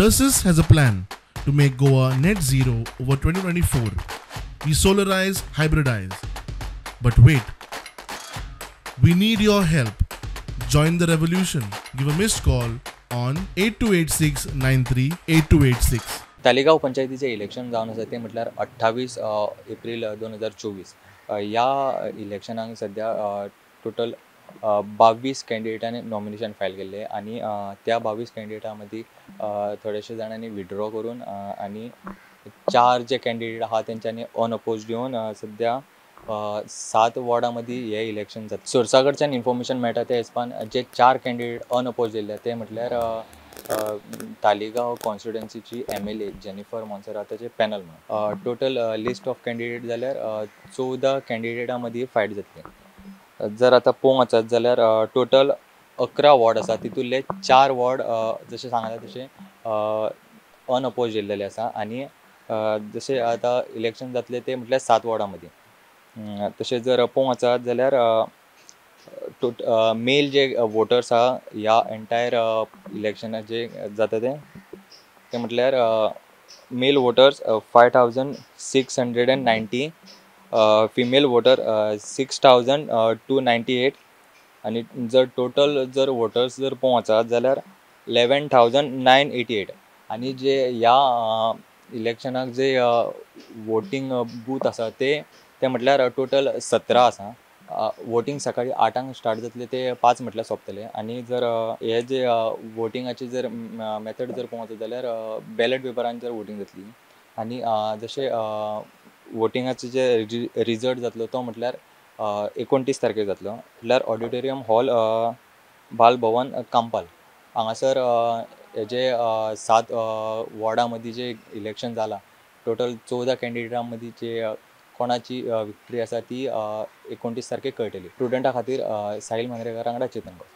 Tersus has a plan to make Goa net zero over 2024. We solarize, hybridize. But wait, we need your help. Join the revolution. Give a missed call on 8286 938286. Taleigao पंचायतीचें election जावन आसा तें म्हटल्यार 28 एप्रील 2024. ह्या इलेक्शनाक सद्या total 22 कॅन्डिडेटांनी nomination file केल्लें आनी त्या 22 कॅन्डिडेटां मदीं थोडेशे जाणांनी विड्रॉ करून आनी 4 जे कॅन्डिडेट आहा तेंच्यांनी अनअपोज येवन सद्या 7 वॉर्डां मदीं हें इलेक्शन जाता. सोर्सा कडच्यान इन्फॉर्मेशन मेळटा त्या हिसपान जे 4 कॅन्डिडेट अनअपोज येयल्ले ते म्हटल्यार तालिगांव कॉन्स्टिट्युएन्सीची MLA Jennifer मोन्सेराताचे पॅनल म्हणून. टोटल लिस्ट ऑफ कॅन्डिडेट जाल्यार 14 कॅन्डिडेटां मदीं फायट जातली. जर आतां पळोवंक वचत जाल्यार टोटल 11 वॉर्ड आसा, तितूंतले 4 वॉर्ड जशें सांगलां तशें अनअपोज येयल्लेले आसा आनी जशें आतां इलेक्शन जातलें तें म्हटल्यार 7 वॉर्डां मदीं. तशें जर पळोवंक वचत जाल्यार मेल जे वोटर्स आहा ह्या एंटायर इलेक्शनाचे जाता ते म्हटल्यार male voters 5690, female voter 6298 आनी जर टोटल जर वोटर्स जर पळोवंक वचत जाल्यार 11988. आनी जे ह्या इलेक्शनाक जे वोटींग बूथ आसा ते म्हटल्यार टोटल 17 आसा. वोटींग सकाळी 8 स्टार्ट जातलें ते 5 म्हटल्यार सोंपतलें. आनी जर हे जे वोटिंगाचे जर मेथड जर पळोवंक वचत जाल्यार बॅलट पेपरान जर वोटींग जातली आनी जशें वोटिंगाचे जे रिजल्ट जातलो तो म्हटल्यार 29 तारखेर जातलो. म्हटल्यार ऑडिटोरियम हॉल बाल भवन कांपाल हांगासर हे जे 7 वॉर्डां मदीं जे इलेक्शन जालां टोटल 14 कॅन्डिडेटां मदीं जे कोणाची विक्ट्री आसा ती 29 तारखेक कळटली. स्टुडंटा खातीर साहील मांद्रेकार वांगडा चेतन गांवस.